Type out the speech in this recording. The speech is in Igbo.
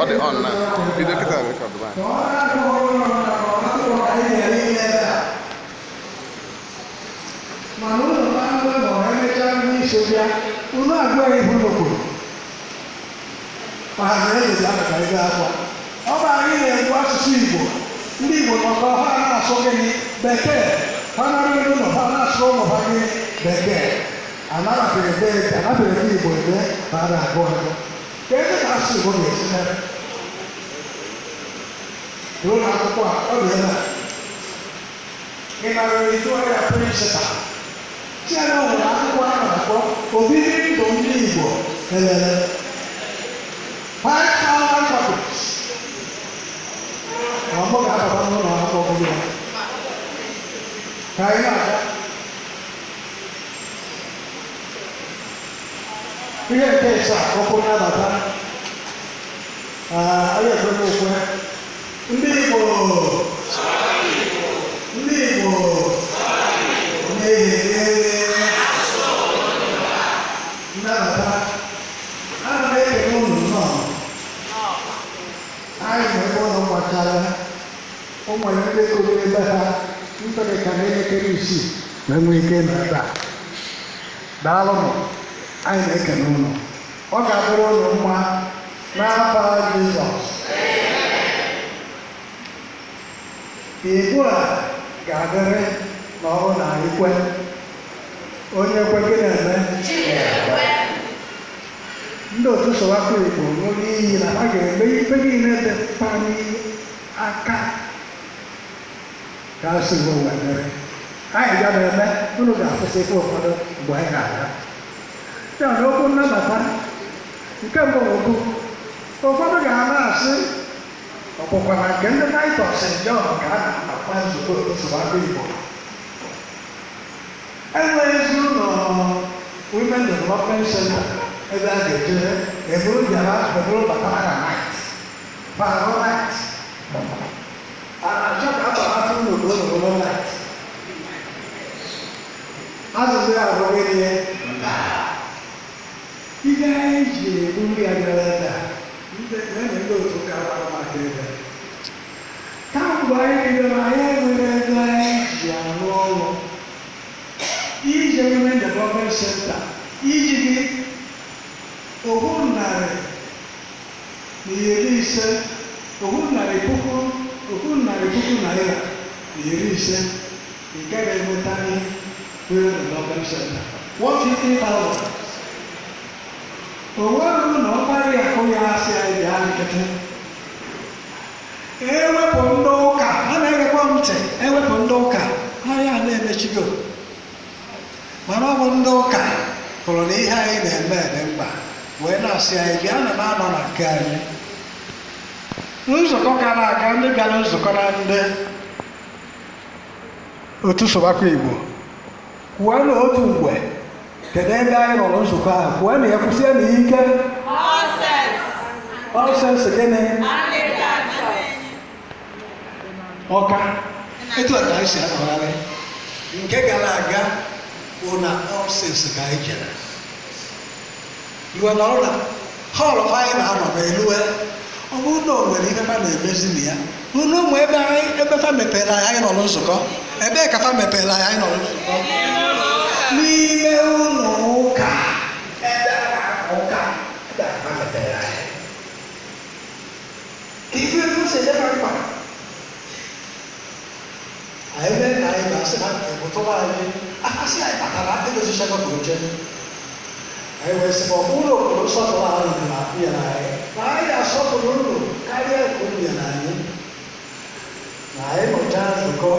Ọ dị on na bido kịta record ba. Mana ụlọ na-anụ ma ọ emechaa ndị isi bịa unu agwa ya ibu n'okpuru ma ha na-ejezi maka ego akwa. Ọ bụ anyị na-ekwu asụsụ Igbo, ndị Igbo nọkọ ha na-asụ gịnị? Bekee. Ha nara ụlọ ha na-asụ ụmụ ha gịnị? Bekee. Anarapịrị ebe anapịrị ebe Igbo ebe ma a na-agụ agụ ka ebe ka asụsụ Igbo ga-esi mere ruo na akwụkwọ a. Ọ dị ebe a ị nara eju ya principal si ya na nwere akwụkwọ a na-akpọ Obibi Ndụ Ndị Igbo elele 5,000 copies. Ma mụ ga-abata n'ụlọ akwụkwọ bụrụ ya ka anyị na-aga. Ihe nke ịsa okwu nnabata anyị ekwere okwe ndị Igbo, ndị Igbo n'ihi nnabata. Ana m ekele unu nnọọ. Anyị nọ ebe ụlọ gbachara. O nwere ndị kụrụ ebe ha mfere ka n'elekere 6 wee nwee ike nọ ebe a. Daalụnụ, anyị na-ekele unu. Ọ ga-adịrị unu mma n'afa Jizọs. Igbo a ga-adịrị na ọ bụrụ na anyị kwe. Onye kwe, gị na-eme. Ndị otu Sowakpo Igbo ṅụrụ iyi na ha ga-eme ife niile dị mkpa aka ka a sị Igbo wee dịrị. Anyị ga na-eme, unu ga-akwụsị ife ụfọdụ mgbe anyị ga-aga ya na okwu nnabata. Nke mbụ bụ ụfọdụ ga na-asị, ọ bụkwa na nke ndị Knight of St. John ka a na-akpa nzukọ otu Sowakpo Igbo? Enweghịzi ụlọ Women Development Center ebe a ga-eje eburu bịara eburu bata na night barụ night. A na-achọ ka abalata ụlọ ka ụlọ bụrụ night. Azụzụ ya bụ gịnị? Ihe anyị ji ebu nri a bịara ebe a, ndị na ndị otu ụka gbara maka ebe kamgbe anyị bidoro, anyị enwere ego anyị ji arụ ọrụ. Ije Women Development Center iji gị 150, 100,000, ₦150,000, ị gaghị enweta Women Development Center 150,000. O nweghị na ọkparị akụ ya asị anyị bịa nkịtị. Ewepụ ndị ụka a na-egekwa m ntị, ewepụ ndị ụka, ahịa a na-emechigo. Mana ọ bụ ndị ụka hụrụ na ihe anyị na-eme dị mkpa wee na-asị anyị bịa na na-anọ na nke anyị. Nzukọ gara aga, ndị bịara nzukọ na ndị otu Sowakpo Igbo kwuo na otu mgbe, kedu ebe anyị nọrọ nzukọ ahụ? Kwuo na ya, kwụsie na ike. All Saints gịnị? Ọka. Etu a ka anyị si anọgharị. Nke gara aga bụ na All Saints ka anyị jere iwe nọrọ na hall anyị na-anọ n'elue. Ọ bụrụ na o nwere ihe fa na-emezi na ya, unu ụmụ ebe anyị, ebe fa mepere anyị, anyị nọrọ nzukọ. Ebee ka fa mepere anyị, anyị nọrọ nzukọ? N'ime ụlọ ụka ebe a na-aka ụka, ebe a fa mepere anyị. Ife efu si edebe mkpa anyị mee ka anyị ga-asị ha ebutụrụ anyị akasị anyị kpatara edozichago ka oche anyị wee sị ma ọ bụrụ obodo nsọpụrụ ahụ dị na nyere anyị, na anyị ga-asọpụrụ unu karịa nke unu nyere anyị na anyị nọchaa nzukọ.